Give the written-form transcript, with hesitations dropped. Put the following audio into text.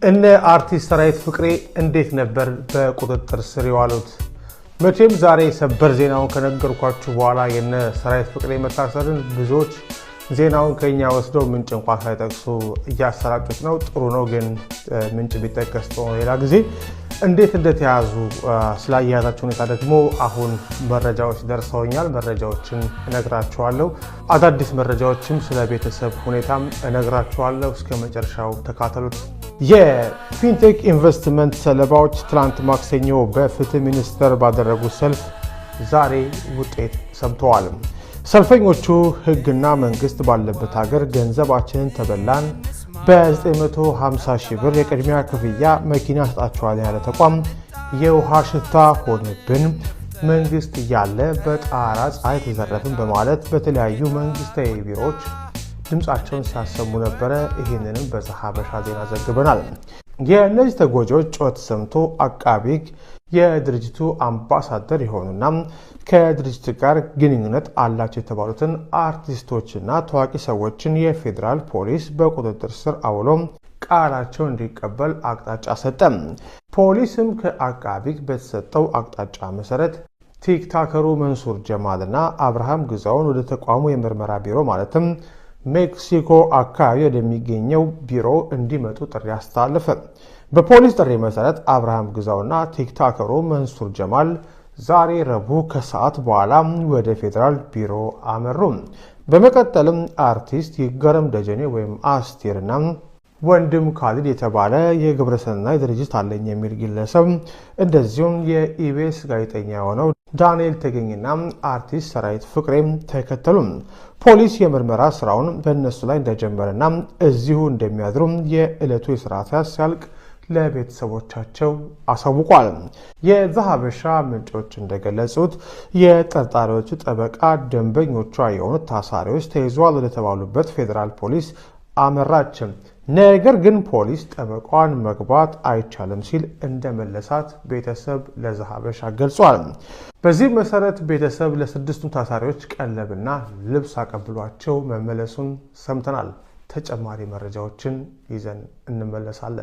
እነ አርቲስት ሰራዊት ፍቅሬ እንዴት ነበር በቁጥጥር ስር የዋሉት? መቼም ዛሬ ሰበር ዜናውን ከነገርኳችሁ በኋላ የነ ሰራዊት ፍቅሬ መታሰርን ብዙዎች ዜናውን ከኛ ወስደው ምንጭ እንኳ ሳይጠቅሱ እያሰራጩት ነው። ጥሩ ነው፣ ግን ምንጭ ቢጠቀስ ጥሩ ነው። ሌላ ጊዜ እንዴት እንደተያዙ ስላያያዛቸው ሁኔታ ደግሞ አሁን መረጃዎች ደርሰውኛል። መረጃዎችን እነግራችኋለሁ። አዳዲስ መረጃዎችም ስለ ቤተሰብ ሁኔታም እነግራችኋለሁ። እስከ መጨረሻው ተካተሉት። የፊንቴክ ኢንቨስትመንት ሰለባዎች ትላንት ማክሰኞ በፍትህ ሚኒስቴር ባደረጉት ሰልፍ ዛሬ ውጤት ሰምተዋል። ሰልፈኞቹ ሕግና መንግስት ባለበት ሀገር ገንዘባችንን ተበላን፣ በ950 ሺህ ብር የቅድሚያ ክፍያ መኪና ሰጣችኋል ያለ ተቋም የውሃ ሽታ ሆነብን፣ መንግስት እያለ በጣራ ፀሐይ ተዘረፍን በማለት በተለያዩ መንግስታዊ ቢሮዎች ድምፃቸውን ሲያሰሙ ነበረ። ይህንንም በዘሐበሻ ዜና ዘግበናል። የእነዚህ ተጎጂዎች ጩኸት ሰምቶ አቃቢ ሕግ የድርጅቱ አምባሳደር የሆኑና ከድርጅቱ ጋር ግንኙነት አላቸው የተባሉትን አርቲስቶችና ታዋቂ ሰዎችን የፌዴራል ፖሊስ በቁጥጥር ስር አውሎ ቃላቸው እንዲቀበል አቅጣጫ ሰጠ። ፖሊስም ከአቃቢ ሕግ በተሰጠው አቅጣጫ መሰረት ቲክታከሩ መንሱር ጀማልና አብርሃም ግዛውን ወደ ተቋሙ የምርመራ ቢሮ ማለትም ሜክሲኮ አካባቢ ወደሚገኘው ቢሮ እንዲመጡ ጥሪ አስተላለፈ። በፖሊስ ጥሪ መሰረት አብርሃም ግዛውና ቲክታከሩ መንሱር ጀማል ዛሬ ረቡዕ ከሰዓት በኋላ ወደ ፌዴራል ቢሮ አመሩ። በመቀጠልም አርቲስት ይገረም ደጀኔ ወይም አስቴርና ወንድም ካሊድ የተባለ የግብረሰናይ ድርጅት አለኝ የሚል ግለሰብ እንደዚሁም የኢቢኤስ ጋዜጠኛ የሆነው ዳንኤል ተገኝና አርቲስት ሰራዊት ፍቅሬም ተከተሉ። ፖሊስ የምርመራ ስራውን በእነሱ ላይ እንደጀመረና እዚሁ እንደሚያድሩ የዕለቱ የስራ ሰዓት ሲያልቅ ለቤተሰቦቻቸው አሳውቋል። የዘሐበሻ ምንጮች እንደገለጹት የጠርጣሪዎቹ ጠበቃ ደንበኞቿ የሆኑት ታሳሪዎች ተይዘዋል ወደተባሉበት ፌዴራል ፖሊስ አመራች። ነገር ግን ፖሊስ ጠበቋን መግባት አይቻልም ሲል እንደመለሳት ቤተሰብ ለዘሐበሻ ገልጿል። በዚህ መሰረት ቤተሰብ ለስድስቱም ታሳሪዎች ቀለብና ልብስ አቀብሏቸው መመለሱን ሰምተናል። ተጨማሪ መረጃዎችን ይዘን እንመለሳለን።